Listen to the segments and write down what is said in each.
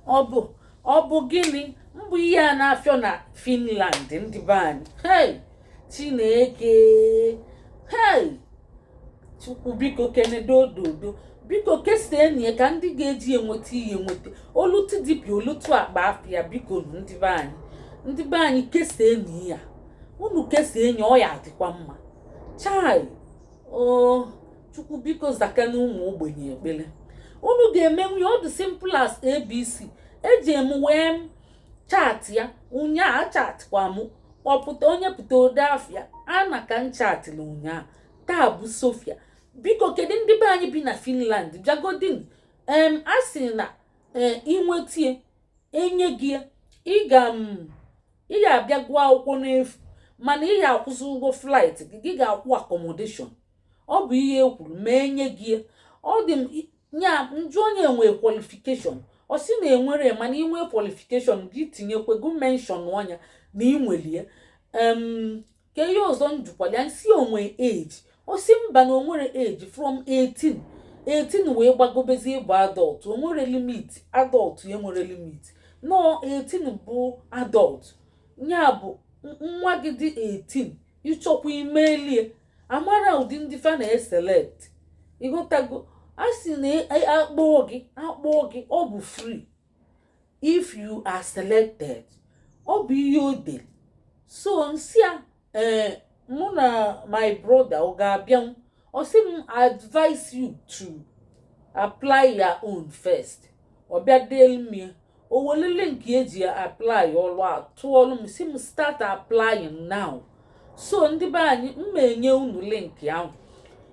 Ọ bụ gịnị mbụ ihe a na-afịọ na Finland? Ndị be anyị, hey, Chineke, hey, Chukwu, biko kenedododo, biko kesaa ka ndị ga-eji enweta ihe nweta olutu dibịa, olutu akpa afịa. Biko nụ, ndị be anyị, ndị be anyị, kesaa ya. Unu kesaa enyi, ọ ya adịkwa mma. Chai o, Chukwu, biko zaka na ụmụ ogbenye ekpere. Unu ga-emenwu ya. Ọ dị simple as ABC. Eji m wee chat ya ụnyaa, chatkwa m ọpụta onye pụta ode afịa ana ka m chatịrị ụnyaa. Taa bụ Sofia. Biko, kedu ndị be anyị bi na Finland? Bịagodin. A sị na ee, inwetie enye gị, ị ga m ị ga-abịa gụọ akwụkwọ n'efu, mana ị ga-akwụsị ụgwọ flight gị, gị ga-akwụ accommodation. Ọ bụ ihe e kwuru ma enye gị. Ọ dị m nya njụ onye nwee qualification. Ọ sị na enwere, mana inwe qualification gị tinyekwe gụ mention ọnya na inwelie. Ka ihe ọzọ m jụkwara ya, nsi onwe age. Ọ sị mba, na onwere age, from 18 18 wee gbagobezie bụ adult. Onwere limit, adult ya nwere limit nọ 18 bụ adult. Ya bụ nwa gị dị 18, ịchọkwa imelie amara ụdị ndị fa na-eselect. Ịghọtago? A sị na akpọọ gị, akpọọ gị, ọ bụ free if you are selected. Ọ bụ ihe o dere. So nsị a, ee, mụ na my brother ọ ga-abịanwu. Ọ sị m advise you to apply your own first. Ọ bịa deelu m ya, o were link eji apply ọlụ a tụọlụ m, si m start applying now. So ndị be anyị, m enye unu link ahụ.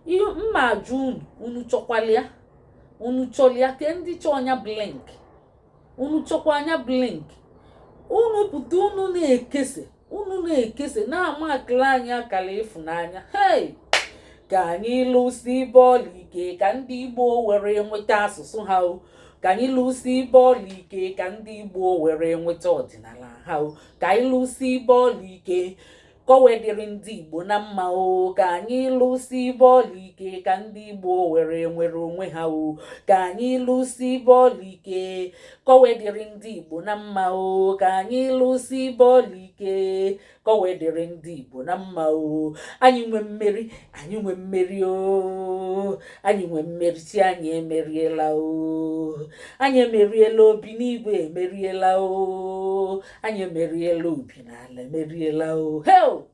Ihe mma ajụ unu, unu chọkwala ya? Unu chọrọ ya? Ke ndị chọọ anya bụ link, unu chọkwa anya bụ link. Unu pụta, unu na-ekesa, unu na-ekesa, na-ama akịrị anyị akara ịfụnanya. Hey, ka anyị lụsi bọọlụ ike ka ndị Igbo were nweta asụsụ ha o. Ka anyị lụsi bọọlụ ike ka ndị Igbo were nweta ọdịnala ha o. Ka anyị lụsi bọọlụ ike ka o wee dịrị ndị Igbo na mma o. Ka anyị lụsi bọọlụ ike ka ndị Igbo were nwere onwe ha o. Ka anyị lụsi bọọlụ ike ka o wee dịrị ndị Igbo na mma o. Ka anyị lụsi bọọlụ ike ka o wee dịrị ndị Igbo na mma o. Anyị nwe mmeri, anyị nwe mmeri o. Anyị nwe mmeri. Chi anyị emeriela o. Anyị emeriela. Obi n'igwe emeriela o. Anyị emeriela. Obi n'ala emeriela o. Heo,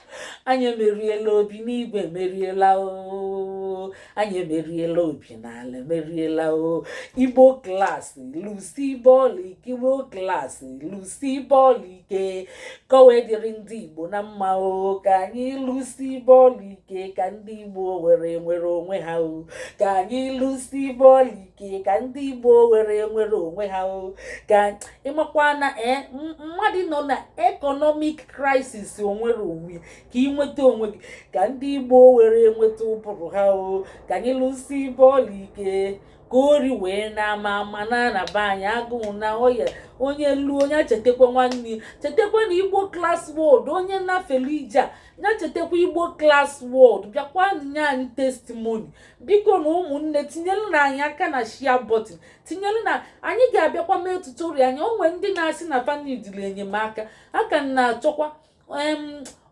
anyị emeriela. Obi n'igwe emeriela o. Anyị emeriela. Obi n'ala emeriela o. Igbo class, lụsi bọọlụ ike. Igbo class, lụsi bọọlụ ike ka o wee dịrị ndị Igbo na mma o. Ka anyị lụsi bọọlụ ike ka ndị Igbo were nwere onwe ha o. Ka anyị lụsi bọọlụ ike ka ndị Igbo were nwere onwe ha o. Ka ịmakwa na ee, mmadụ nọ na economic crisis, onwere onwe ka ị nweta onwe gị, ka ndị Igbo were nweta ụbụrụ ha o. Ka anyị lụsi bọọlụ ike ka ori wee na-ama ama na anaba anyị agụụ na ọya. Onye lu onye chetakwa nwanne ya, chetakwa na Igbo Class World. Onye nafelu ije a ya chetakwa Igbo Class World. Bịakwa nye anyị testimony, biko. Na ụmụnne, tinyelu na anyị aka na share button, tinyelu na anyị ga-abịakwa mee tutorial anyị. Onwe ndị na-asị na fanidili enyemaka aka m na-achọkwa.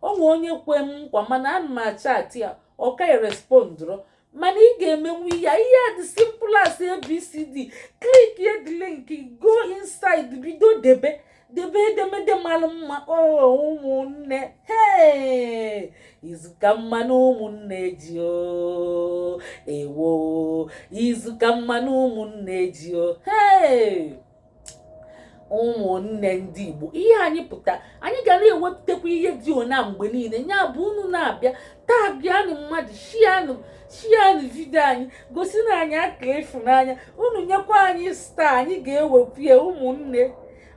Onwe onye kwe m nkwa, mana ana m achatị ya, ọ ka respondụrụ. Mana ị ga-emenwu ya. Ihe a dị simple as ABCD. Click the link, go inside, bido debe debe edemede mara mma. O ụmụnne, hey, izuka mmanụ ụmụnne ji o. Ewo, izuka mmanụ ụmụnne ji o. Hey, ụmụnne ndị Igbo, ihe anyị pụta, anyị ga na-ewepụtakwa ihe dị ona mgbe niile. Ya bụ unu na-abịa tagianụ mmadụ, shianụ, shianụ video anyị, gosi na anyị aka ịfụnanya. Unu nyekwa anyị star, anyị ga-ewepụ ya. Ụmụnne,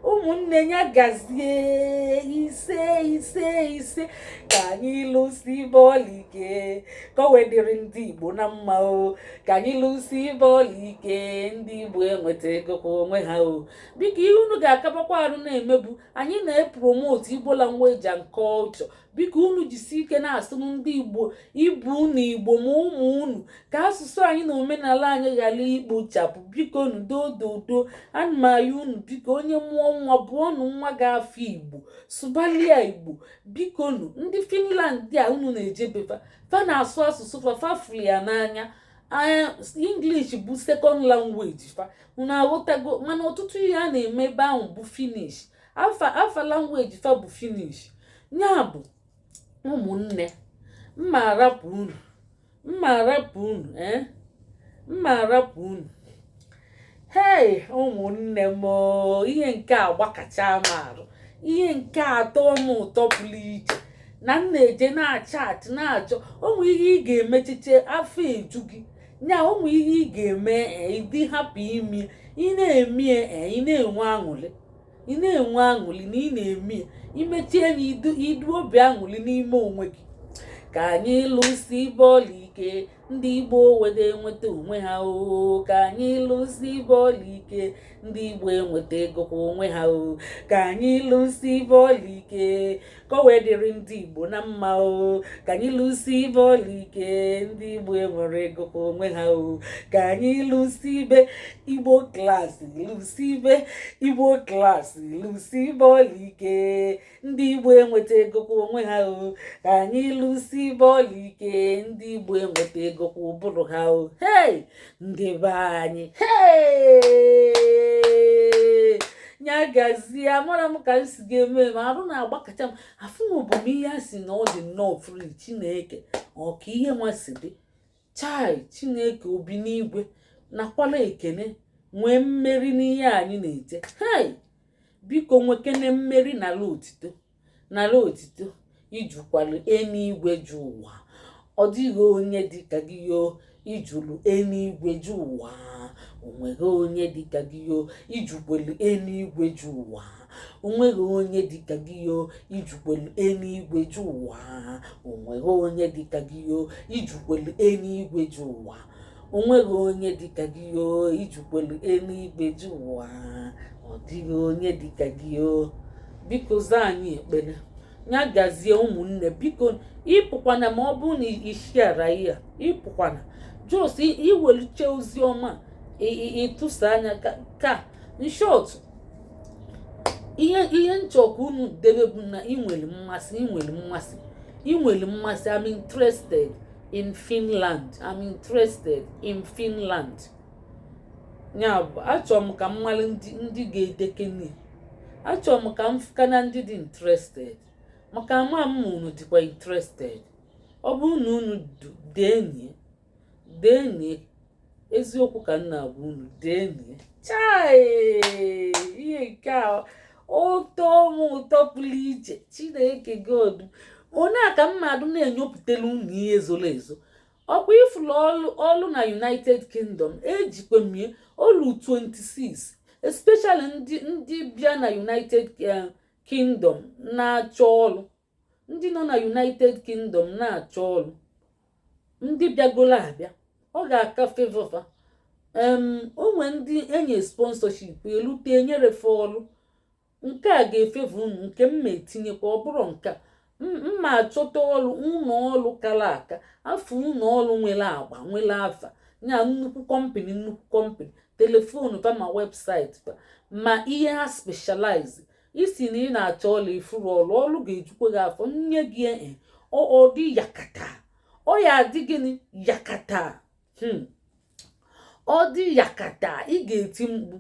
ụmụnne, Ụmụnne ya, gazie. Ise, ise, ise. Ka anyị lụsi bọọlụ ike, ka o wee dịrị ndị Igbo na mma o. Ka anyị lụsi bọọlụ ike, ndị Igbo enweta ego kwa onwe ha o. Biko, ihe unu ga-akabakwa arụ na-emebu, anyị na-epromote Igbo language and culture. Biko, unu jisi ike na-asụrụ ndị Igbo ibu unu Igbo, ma ụmụ unu, ka asụsụ anyị na omenala anyị ghara ikpochapụ. Biko nu, dododo, ana m ayọ unu. Biko, onye mụọ nwa, bụọnụ nwa ga-afọ Igbo, sụbalia Igbo. Biko nu, ndị Finland a unu na-ejebefa, fa na-asụ asụsụ fa, fafụrụ ya n'anya. English bụ second language fa, unu aghọtago? Mana ọtụtụ ihe a na-eme ebe ahụ bụ Finnish. Afa afa language fa bụ Finnish. Ya bụ, ụmụnne, mma arapụ unu, mma arapụ unu, ee, mma arapụ unu. Hei, ụmụnne m, ihe nke a gbakacha m arụ, ihe nke atọ m ụtọ pụrụ iche na m na-eje na-achat na-achọ onwe ihe ị ga-emechiche afọ eju gị nya, onwe ihe ị ga-eme ịdị hapụ imi ị na-eme, ị na-enwe aṅụrị, ị na-enwe aṅụrị na ị na-eme. Imechie ya, idu obi aṅụrị n'ime onwe gị. Ka anyị lụsi bọọlụ ike, ndị Igbo wede enweta onwe ha o. Ka anyị lụsi bọọlụ ike, ndị Igbo enweta ego kwa onwe ha o. Ka anyị lụsi bọọlụ ike, ka o wee dịrị ndị Igbo na mma o. Ka anyị lụsi bọọlụ ike, ndị Igbo enwere ego kwa onwe ha o. Ka anyị lụsi ibe Igbo class, lụsi ibe Igbo class, lụsi bọọlụ ike, ndị Igbo enweta ego kwa onwe ha o. Ka anyị lụsi bọọlụ ike, ndị Igbo enweta ego kwa ụbụrụ ha o. Hei, ndị be anyị, hei, nya gazie. Amara m ka m si ga-eme ma arụ na-agbakacha m. Afụnwụ m ihe a sị na ọ dị nnọọ free. Chineke, ọ ka ihe nwa si dị. Chai, Chineke obi n'igwe, nakwala ekene. Nwee mmeri n'ihe anyị na-ete. Hei, biko, nwekene mmeri n'ala otito, n'ala otito. Ijukwala eluigwe ju ụwa, ọ dịghị onye dịka gị yo. Ijulu eluigwe ju ụwa, onweghị onye dịka gị yo. Ijukwelu eluigwe ju ụwa, onweghị onye dịka gị yo. Ijukwelu eluigwe ju ụwa, onweghị onye dịka gị yo. Ijukwelu eluigwe ju ụwa, onweghị onye dịka gị yo. Ijukwelu eluigwe ju ụwa, ọ dịghị onye dịka gị yo. Biko, zaa anyị ekpere. Ya gazie, ụmụnne. Biko, ịpụkwana ma ọ bụrụ na ishiara ihe a, ịpụkwana. Just iweluche ozi ọma, ịtụsa anya ka in short, ihe nchọ ka unu debe bụ na ị nwere mmasị, ị nwere mmasị, ị nwere mmasị. I'm interested in Finland, I'm interested in Finland. Ya bụ, achọrọ m ka m mara ndị ga-edekene. Achọrọ m ka m fụkana ndị dị interested, maka ama m ma unu dịkwa interested. Ọ bụrụ na unu deenie, deenie eziokwu ka m na-agwa unu, deenie. Chai, ihe nke a ụtọ m ụtọ pụrụ iche. Chineke God, onye a ka mmadụ na-enyopụtara unu ihe zoro ezo. Ọkwa ifuru ọlụ ọlụ na United Kingdom ejikwa mie olu 26, especially ndị bịa na United Kingdom na-achọ ọlụ, ndị nọ na United Kingdom na-achọ ọlụ, ndị bịagolo abịa, ọ ga-aka favour fa. Onwe ndị enye sponsorship elute enyerefe ọlụ. Nke a ga-efevu unu. Nke m ma etinyekwa, ọ bụrụ nke a mma achọta ọlụ, ụlọ ọlụ kara aka, afọ ụlọ ọlụ nwere agba, nwere afa ya, nnukwu company, nnukwu company, telephone fa, ma website fa, ma ihe ha specialize. Isi na ị na-achọ ọlụ, ifuru ọlụ, ọlụ ga-ejukwa gị afọ nye gị. Ọ dị yakata, ọ ya adị gịnị yakata. Ọ dị yakata, ị ga-eti mkpu,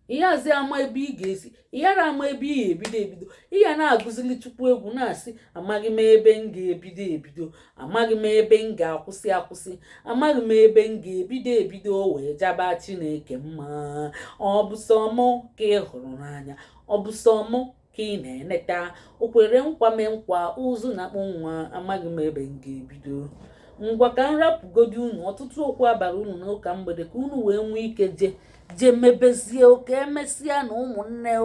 ịyazi ama ebe ị ga-esi, ịyara ama ebe ị ga-ebido ebido. Ị ya na-agụzili Chukwu egwu, na-asị, "Amaghị m ebe m ga-ebido ebido, amaghị m ebe m ga-akwụsị akwụsị, amaghị m ebe m ga-ebido ebido." Wee jaba Chineke mma. Ọ bụ sọ mụ ka ị hụrụ n'anya, ọ bụ sọ mụ ka ị na-eneta. O kwere nkwa mee nkwa, ụzụ na-akpụ nwa. Amaghị m ebe m ga-ebido. Ngwa, ka m rapụgodi unu. Ọtụtụ okwu abara unu n'ụka mgbede, ka unu wee nwee ike jee jee mebezie ụka. Emesịa na ụmụnne.